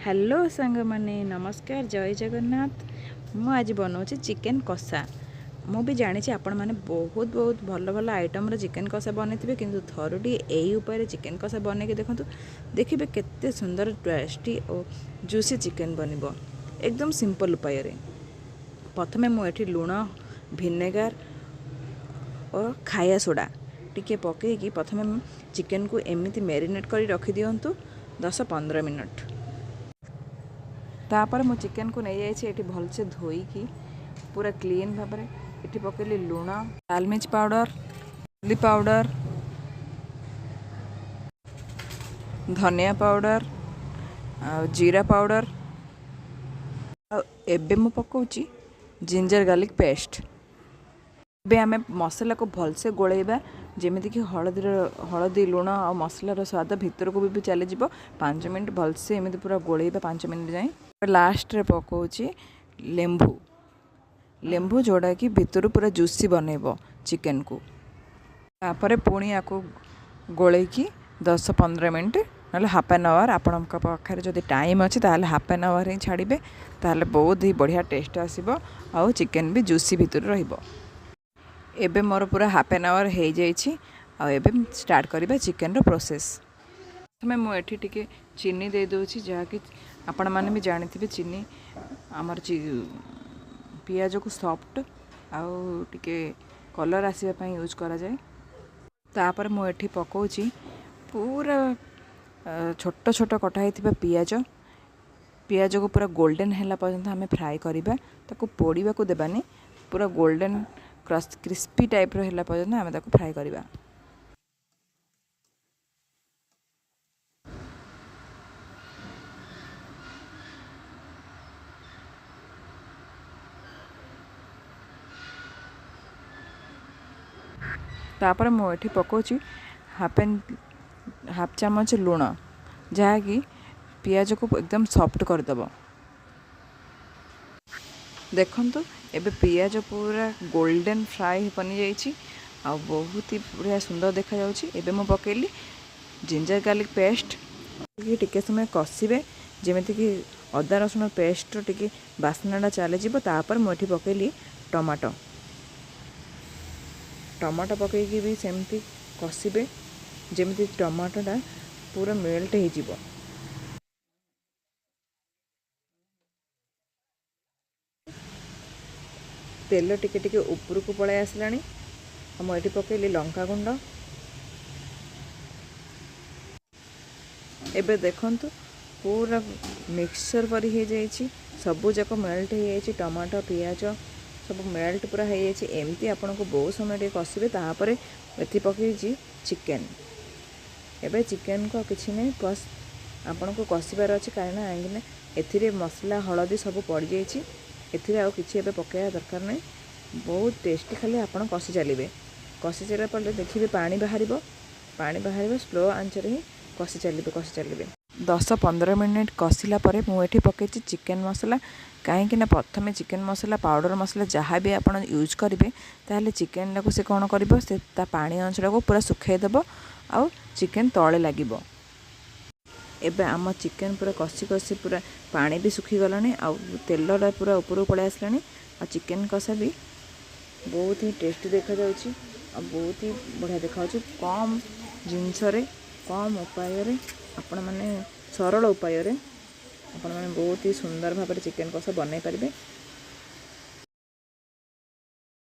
Hello ସାଙ୍ଗମାନେ, ନମସ୍କାର, ଜୟ ଜଗନ୍ନାଥ। ମୁଁ ଆଜି ବନାଉଛି ଚିକେନ୍ କଷା। ମୁଁ ବି ଜାଣିଛି ଆପଣମାନେ ବହୁତ ବହୁତ ଭଲ ଭଲ ଆଇଟମ୍ର ଚିକେନ୍ କଷା ବନେଇଥିବେ, କିନ୍ତୁ ଥରୁଟିଏ ଏଇ ଉପାୟରେ ଚିକେନ୍ କଷା ବନେଇକି ଦେଖନ୍ତୁ, ଦେଖିବେ କେତେ ସୁନ୍ଦର ଟେଷ୍ଟି ଓ ଜୁସି ଚିକେନ୍ ବନିବ ଏକଦମ ସିମ୍ପଲ୍ ଉପାୟରେ। ପ୍ରଥମେ ମୁଁ ଏଠି ଲୁଣ, ଭିନେଗାର ଓ ଖାଇବା ସୋଡ଼ା ଟିକେ ପକାଇକି ପ୍ରଥମେ ଚିକେନ୍କୁ ଏମିତି ମ୍ୟାରିନେଟ୍ କରି ରଖିଦିଅନ୍ତୁ 10-15 ମିନିଟ୍। ତାପରେ ମୁଁ ଚିକେନ୍କୁ ନେଇଯାଇଛି ଏଠି ଭଲସେ ଧୋଇକି ପୁରା କ୍ଲିନ୍ ଭାବରେ। ଏଠି ପକାଇଲି ଲୁଣ, ଲାଲ ମିର୍ଚ ପାଉଡ଼ର, ହଳଦୀ ପାଉଡ଼ର, ଧନିଆ ପାଉଡ଼ର ଆଉ ଜିରା ପାଉଡ଼ର। ଆଉ ଏବେ ମୁଁ ପକାଉଛି ଜିଞ୍ଜର ଗାର୍ଲିକ୍ ପେଷ୍ଟ। ଏବେ ଆମେ ମସଲାକୁ ଭଲସେ ଗୋଳେଇବା, ଯେମିତିକି ହଳଦୀ, ଲୁଣ ଆଉ ମସଲାର ସ୍ୱାଦ ଭିତରକୁ ବି ଚାଲିଯିବ। 5 ମିନିଟ୍ ଭଲସେ ଏମିତି ପୁରା ଗୋଳେଇବା 5 ମିନିଟ୍ ଯାଏଁ। ଲାଷ୍ଟରେ ପକାଉଛି ଲେମ୍ବୁ, ଲେମ୍ବୁ ଯେଉଁଟାକି ଭିତରୁ ପୁରା ଜୁସି ବନେଇବ ଚିକେନକୁ। ତାପରେ ପୁଣି ୟାକୁ ଗୋଳେଇକି 10-15 ମିନିଟ୍ ନହେଲେ ହାଫ୍ ଆନ୍ ଆୱାର୍, ଆପଣଙ୍କ ପାଖରେ ଯଦି ଟାଇମ୍ ଅଛି ତାହେଲେ ହାଫ୍ ଆନ୍ ଆୱାର୍ ହିଁ ଛାଡ଼ିବେ, ତାହେଲେ ବହୁତ ହି ବଢ଼ିଆ ଟେଷ୍ଟ ଆସିବ ଆଉ ଚିକେନ୍ ବି ଜୁସି ଭିତରୁ ରହିବ। ଏବେ ମୋର ପୁରା ହାଫ୍ ଆନ୍ ଆୱାର୍ ହେଇଯାଇଛି ଆଉ ଏବେ ଷ୍ଟାର୍ଟ କରିବା ଚିକେନ୍ର ପ୍ରୋସେସ୍। ପ୍ରଥମେ ମୁଁ ଏଠି ଟିକେ ଚିନି ଦେଇଦେଉଛି, ଯାହାକି ଆପଣମାନେ ବି ଜାଣିଥିବେ ଚିନି ଆମର ପିଆଜକୁ ସଫ୍ଟ ଆଉ ଟିକେ କଲର୍ ଆସିବା ପାଇଁ ୟୁଜ୍ କରାଯାଏ। ତାପରେ ମୁଁ ଏଠି ପକାଉଛି ପୁରା ଛୋଟ ଛୋଟ କଟା ହେଇଥିବା ପିଆଜ। ପିଆଜକୁ ପୁରା ଗୋଲ୍ଡେନ୍ ହେଲା ପର୍ଯ୍ୟନ୍ତ ଆମେ ଫ୍ରାଏ କରିବା, ତାକୁ ପୋଡ଼ିବାକୁ ଦେବାନି, ପୁରା ଗୋଲ୍ଡେନ୍ କ୍ରିସ୍ପି ଟାଇପ୍ର ହେଲା ପର୍ଯ୍ୟନ୍ତ ଆମେ ତାକୁ ଫ୍ରାଏ କରିବା। ତାପରେ ମୁଁ ଏଠି ପକାଉଛି ହାଫ୍ ଚାମଚ ଲୁଣ, ଯାହାକି ପିଆଜକୁ ଏକଦମ ସଫ୍ଟ କରିଦେବ। ଦେଖନ୍ତୁ ଏବେ ପିଆଜ ପୁରା ଗୋଲ୍ଡେନ୍ ଫ୍ରାଏ ବନିଯାଇଛି ଆଉ ବହୁତ ହି ବଢ଼ିଆ ସୁନ୍ଦର ଦେଖାଯାଉଛି। ଏବେ ମୁଁ ପକାଇଲି ଜିଞ୍ଜର ଗାର୍ଲିକ୍ ପେଷ୍ଟ। ଟିକେ ସମୟ କଷିବେ, ଯେମିତିକି ଅଦା ରସୁଣ ପେଷ୍ଟର ଟିକେ ବାସ୍ନାଟା ଚାଲିଯିବ। ତାପରେ ମୁଁ ଏଠି ପକାଇଲି ଟମାଟୋ। ଟମାଟୋ ପକାଇକି ବି ସେମିତି କଷିବେ, ଯେମିତି ଟମାଟୋଟା ପୁରା ମେଲ୍ଟ ହେଇଯିବ। ତେଲ ଟିକେ ଟିକେ ଉପରକୁ ପଳାଇ ଆସିଲାଣି। ଆଉ ମୁଁ ଏଠି ପକାଇଲି ଲଙ୍କା ଗୁଣ୍ଡ। ଏବେ ଦେଖନ୍ତୁ ପୁରା ମିକ୍ସଚର୍ ପରି ହେଇଯାଇଛି, ସବୁଯାକ ମେଲ୍ଟ ହେଇଯାଇଛି, ଟମାଟୋ ପିଆଜ ସବୁ ମେଲ୍ଟ ପୁରା ହେଇଯାଇଛି। ଏମିତି ଆପଣଙ୍କୁ ବହୁତ ସମୟ ଟିକେ କଷିବେ। ତାପରେ ଏଠି ପକାଇଛି ଚିକେନ୍। ଏବେ ଚିକେନ୍କୁ ଆଉ କିଛି ନାହିଁ, ବସ୍ ଆପଣଙ୍କୁ କଷିବାର ଅଛି, କାହିଁକିନା ଏଥିରେ ମସଲା ହଳଦୀ ସବୁ ପଡ଼ିଯାଇଛି, ଏଥିରେ ଆଉ କିଛି ଏବେ ପକାଇବା ଦରକାର ନାହିଁ। ବହୁତ ଟେଷ୍ଟି, ଖାଲି ଆପଣ କଷି ଚାଲିବେ। କଷି ଚାଲିଲା ପରେ ଦେଖିବେ ପାଣି ବାହାରିବ, ପାଣି ବାହାରିବ, ସ୍ଲୋ ଆଞ୍ଚରେ ହିଁ କଷି ଚାଲିବେ, କଷି ଚାଲିବେ। 10-15 ମିନିଟ୍ କଷିଲା ପରେ ମୁଁ ଏଠି ପକାଇଛି ଚିକେନ୍ ମସଲା। କାହିଁକିନା ପ୍ରଥମେ ଚିକେନ୍ ମସଲା, ପାଉଡ଼ର ମସଲା ଯାହା ବି ଆପଣ ୟୁଜ୍ କରିବେ, ତାହେଲେ ଚିକେନ୍ଟାକୁ ସେ କ'ଣ କରିବ, ସେ ତା ପାଣି ଅଂଶଟାକୁ ପୁରା ଶୁଖାଇ ଦେବ ଆଉ ଚିକେନ୍ ତଳେ ଲାଗିବ। ଏବେ ଆମ ଚିକେନ୍ ପୁରା କଷି କଷି ପୁରା ପାଣି ବି ଶୁଖିଗଲାଣି ଆଉ ତେଲଟା ପୁରା ଉପରକୁ ପଳେଇ ଆସିଲାଣି। ଆଉ ଚିକେନ୍ କଷା ବି ବହୁତ ହି ଟେଷ୍ଟି ଦେଖାଯାଉଛି ଆଉ ବହୁତ ହି ବଢ଼ିଆ ଦେଖାଯାଉଛି। କମ୍ ଜିନିଷରେ, କମ୍ ଉପାୟରେ, ଆପଣମାନେ ସରଳ ଉପାୟରେ ଆପଣମାନେ ବହୁତ ହି ସୁନ୍ଦର ଭାବରେ ଚିକେନ୍ କଷା ବନେଇ ପାରିବେ।